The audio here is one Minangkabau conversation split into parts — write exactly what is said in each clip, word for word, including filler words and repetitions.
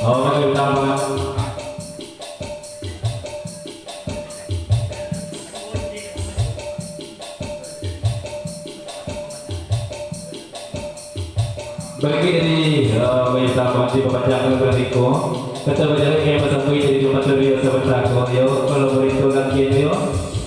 Oke, tambah. Bagi dari, eh, wanita pangantin bapaja ka giko, kata bajalan ka basambuik dari Jumat Rio sabanta ko, yo, kalau barito laki tu, yo,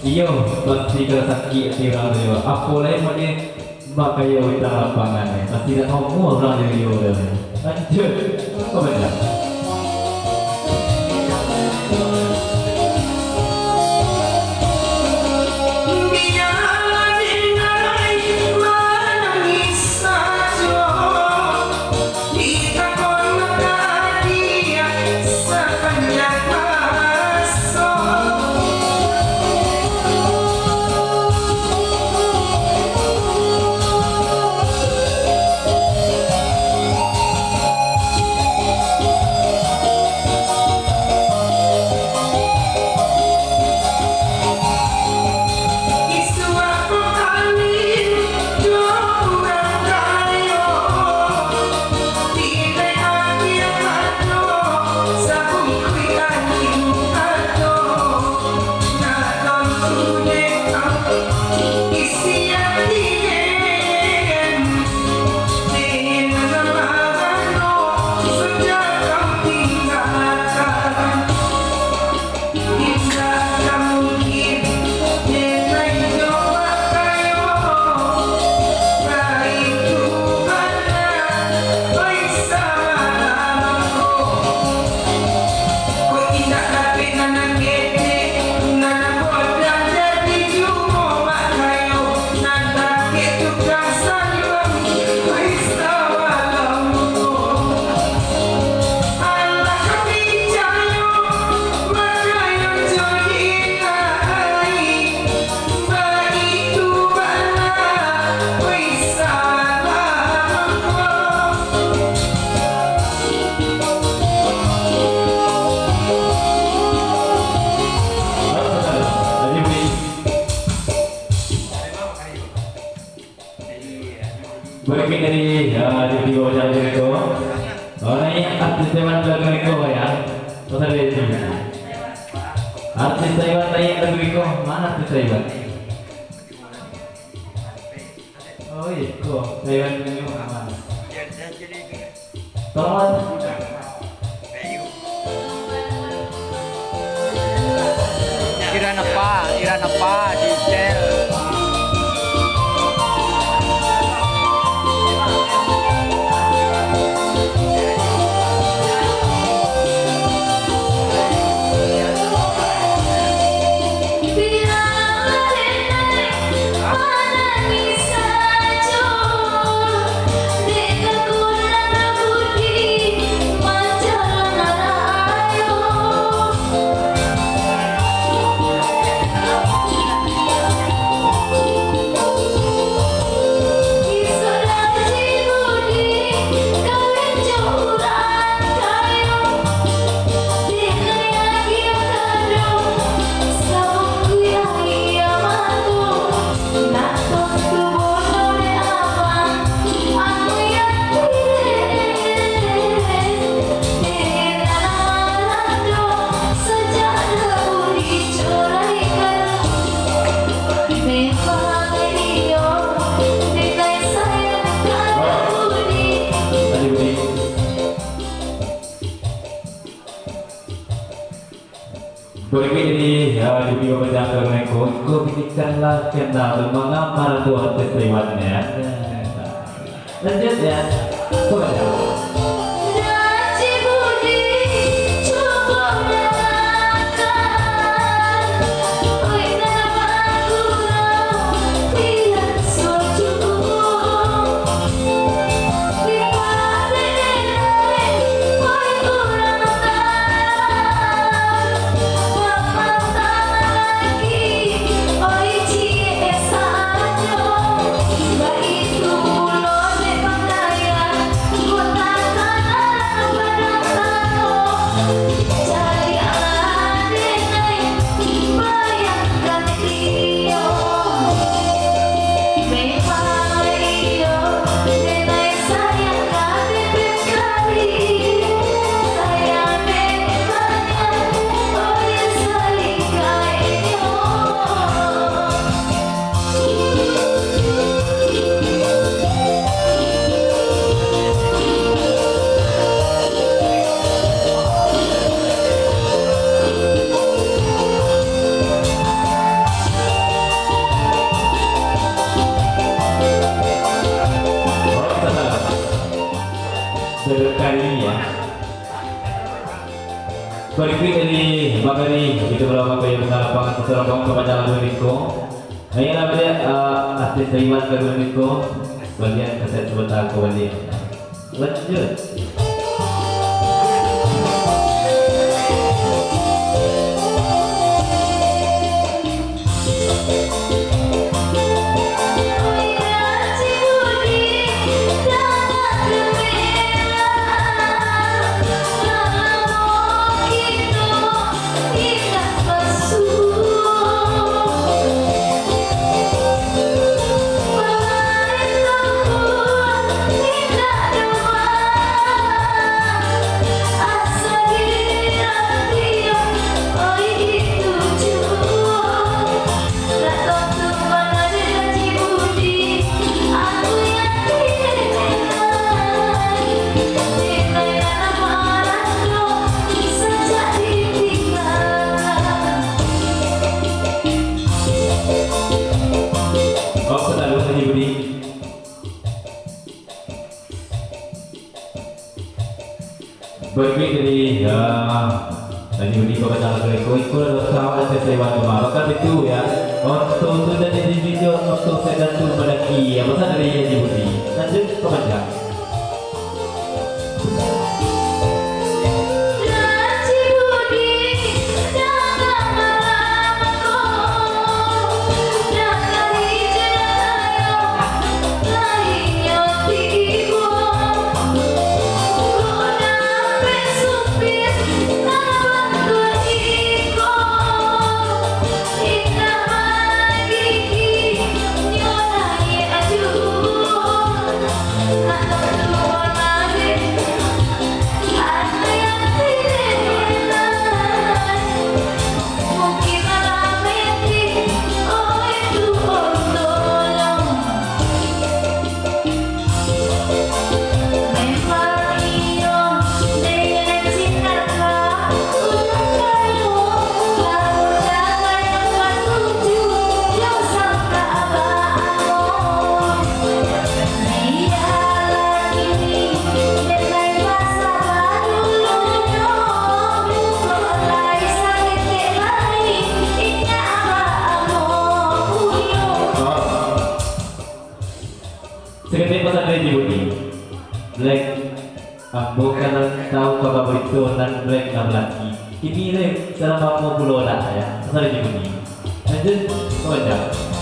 iyo, pasti ka sakik ati urang tu, yo. Apo lai mode Mak kayo utang lapangan, eh. Pasti dak normal urang jadi yo dah. Lanjut. Apa benda? Bagi dari, ya, di Tigo Jam Jericho. Oh, naiak artis Taiwan lagu iko, ya. Pasal dari sini. Artis Taiwan naiak lagu iko. Mana artis Taiwan? Oh, iko. Taiwan punyo aman. Tolong. Ira nepa, ira nepa, di sel. Berikut ini, ya, Judi memandang ke Meko, kau bisikanlah kenal mengapa tu artis Taiwan, ya. Lanjut, ya. Kau baca. Berkali ya. Berikut dari Magari, itu berapa kau yang besar lapangan seseorang bangun kepada lagu Niko. Ayolah balik, eh, artis Taiwan lagu Niko. Bagian kaset sebentar kau balik. Lanjut. Kau selalu Haji Budi. Berikut dari, ya, Haji Budi bakal lagu iko, iko adalah kawan saya Iwan Umar. Bakal itu ya, untuk tu dan jadi video, untuk saya gantung pada ki, ya, pesan dari Haji Budi. Lanjut ke panjang. Saketek pasan dari Haji Budi. Black, ambo kan tahu kabar barito nan Black lah balaki. Kini Black, salam ambo pulo lah, ya. Pasan dari Haji Budi. Lanjut, kau baca.